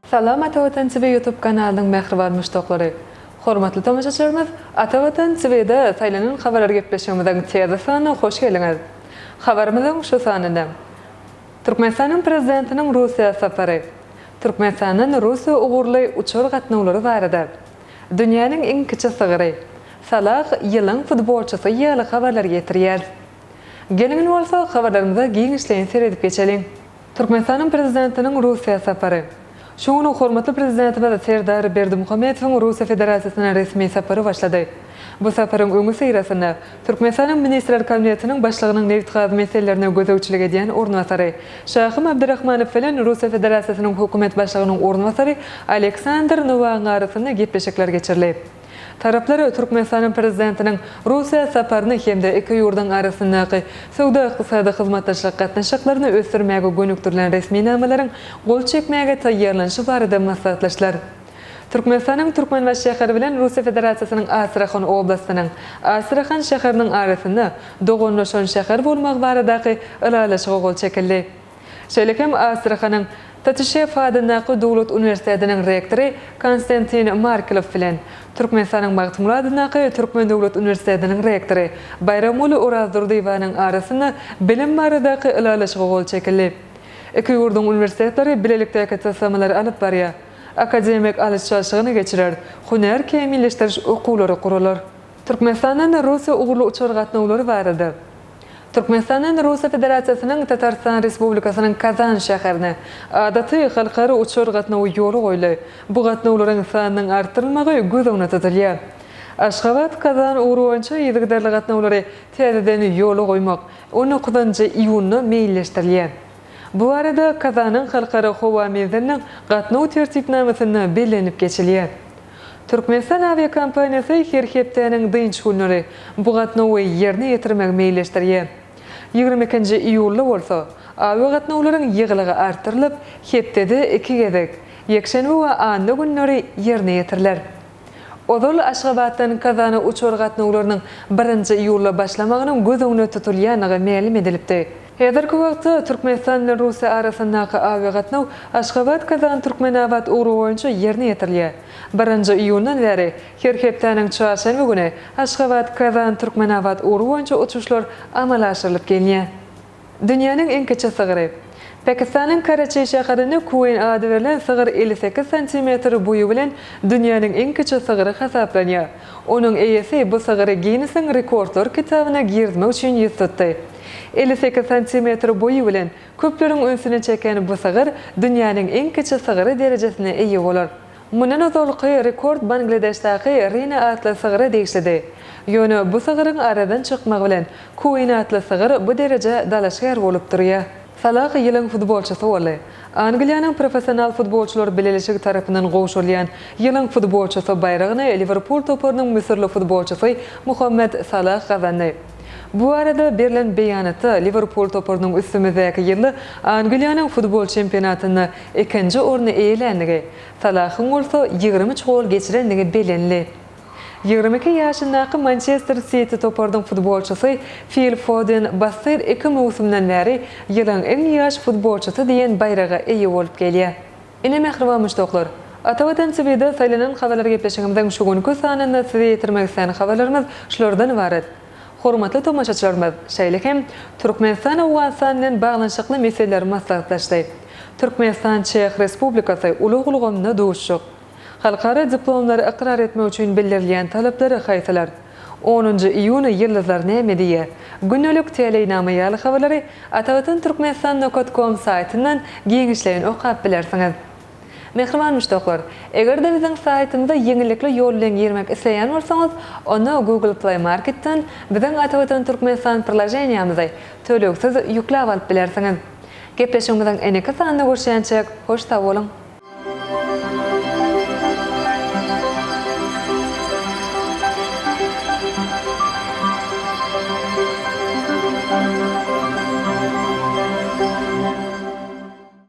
Salam Ata Watan TV YouTube kanalynyň mähriban muşdaklary! Hormatly tomaşaçylarymyz Ata Watan TV-de saýlanan habarlar gepleşigimiziň täze sanyna hoş geldiňiz! Habarymyzyň şu sanynda Türkmenistanyň Prezidentiniň Russiýa sapary, Türkmenistandan Russiýa ugurly uçar gatnawlary barada, Dünýäniň iň kiçi sygyry, Salah ýylyň futbolçysy ýaly habarlary ýetirýäris. Geliň indi bolsa habarlarymyza giňişleýin seredip geçeliň. Türkmenistanyň Prezidentiniň Russiýa sapary. Şu gün hormatly Prezidentimiz Serdar Berdimuhamedowyň Russiýa Federasiýasyna resmi sapary başlady. Bu saparyň öňüsyrasynda Türkmenistanyň Ministrler Kabinetiniň Başlygynyň nebitgaz meselelerine gözegçilik edýän orunbasary Şahym Abdyrahmanow bilen Russiýa Federasiýasynyň Hökümet Başlygynyň orunbasary Aleksandr Nowagyň arasynda gepleşikler geçirildi. Taraplar Türkmenistanyň Prezidentiniň Russiýa saparyny hem-de iki ýurduň arasyndaky söwda-ykdysady hyzmatdaşlyk gatnaşyklaryny ösdürmäge gönükdirilen resminamalaryň gol çekmäge taýýarlanyşy barada maslahatlaşdylar. Türkmenistanyň Türkmenbaşy şäheri bilen Russiýa Federasiýasynyň Astrahan oblastynyň Astrahan şäheriniň arasynda doganlaşan şäher bolmagy baradaky Ylalaşyga gol çekildi. Şeýle hem Astrahanyň Tatişew adyndaky döwlet uniwersitetiniň rektory Konstantin Markelow bilen Türkmenistanyň Magtymguly adyndaky Türkmen döwlet uniwersitetiniň rektory Baýramguly Orazdurdyýewanyň arasynda bilim baradaky Ylalaşyga gol çekildi. Iki ýurduň uniwersitetleri bilelikdäki taslamalary alyp barýar, akademik alyş-çalşygyny geçirer, hünär kämilleşdiriş okuwlary guralar. Türkmenistandan Russiýa ugurly uçar gatnawlary barada. Türkmenistandan Russiýa Federasiýasynyň Tatarystan Respublikasynyň Kazan şäherine adaty halkara uçar gatnawy ýola goýuldy. Bu gatnawlaryň sanynyň artdyrylmagy göz öňünde tutulýar. Aşgabat, Kazan ugry boýunça yzygiderli gatnawlary täzeden ýola goýmak on dokuzynjy iýunda meýilleşdirilýär. Bu barada Kazanyň halkara howa menziliniň gatnaw tertipnamasynda bellenip geçilýär. Türkmenistan awiakompaniýasy her hepdäniň dynç günleri bu gatnawy ýerine ýetirmegi meýilleşdirýär. 22-nji iýulda bolsa, awiagatnawlaryň ýygylygy artdyrylyp, hepdede iki gezek, ýekşenbe we anna günleri ýerine ýetiriler. Ozal Aşgabatdan Kazana uçar gatnawlarynyň birinji iýulda başlamagynyň göz öňünde tutulýandygy mälim edilipdi. Häzirki wagtda Türkmenistan bilen Russiýa arasyndaky awiagatnaw Aşgabat-Kazan-Türkmenabat ugry boýunça ýerine ýetirilýär. Birinji iýundan bäri her hepdäniň çarşenbe güni Aşgabat-Kazan-Türkmenabat ugry boýunça uçuşlar amala aşyrylyp gelinýär. Dünýäniň iň kiçi sygry. Pakistanyň Karaçi şäherinde Queen ady berlen sygyr 58 santimetr boýy bilen dünýäniň iň kiçi sygry hasaplanýar. Onuň eýesi bu sygyry Ginnesiň rekordlar kitabyna girizmek üçin ýüz tutdy. 58 santimetr boýy bilen köpleriň ünsüni çeken bu sygyr dünýäniň iň kiçi sygry derejesine eýe bolar. Mundan ozalky rekord Bangladeşdaky Rina atly sygyra degişlidi. Ýöne bu sygyryň aradan çykmagy bilen Kuin atly sygyr bu derejä dalaşgär bolup durýar. Salah ýylyň futbolçysy boldy. Angliýanyň Professional futbolçylar bileleşigi tarapyndan gowşurylýan Ýylyň futbolçysy baýragyny Liwerpul toparynyň müsürli futbolçysy Muhammed Salah gazandy. Bu barada berlen beýanatda Liwerpul toparynyň üstümizdäki ýylda Angliýanyň futbol çempionatynda ikinji orny eýeländigi, Salahyň bolsa 23 gol geçirendigi bellenildi. 22 ýaşyndaky Mançester Siti toparynyň futbolçysy Fil Foden bassyr iki möwsümden bäri ýylyň iň ýaş futbolçysy diýen baýraga eýe bolup gelýär. Ine mähriban muşdaklar, Ata Watan TV-de saýlanan habarlar gepleşigimiziň şu günki sanynda size ýetirmek islän habarlarymyz şulardan ybarat. Hormatly tomaşaçylarymyz, şeýle hem Türkmenistan Owganystan bilen baglanyşykly meseleleri maslahatlaşdy. Türkmenistan-Çeh Respublikasy ulag ulgamynda duşuşyk. Halkara diplomlary ykrar etmek üçin bildirilýän talaplar haýsylar? Onunjy iýun Ýyldyzlar näme diýýär? Gündelik täleýnama ýaly habarlary Atavatan Türkmenistan nokat kom saýtyndan giňişleýin okap bilersiňiz. Mähriban muşdaklar, eger-de biziň saýtymyza ýeňillikli ýol bilen girmek isleýän bolsaňyz, onda Google Play Marketden biziň Atavatan Türkmenistan priloženiýamyzy tölegsiz ýükläp alyp bilersiňiz. Gepleşigimiziň indiki sanynda görüşýänçäk, hoş sag boluň!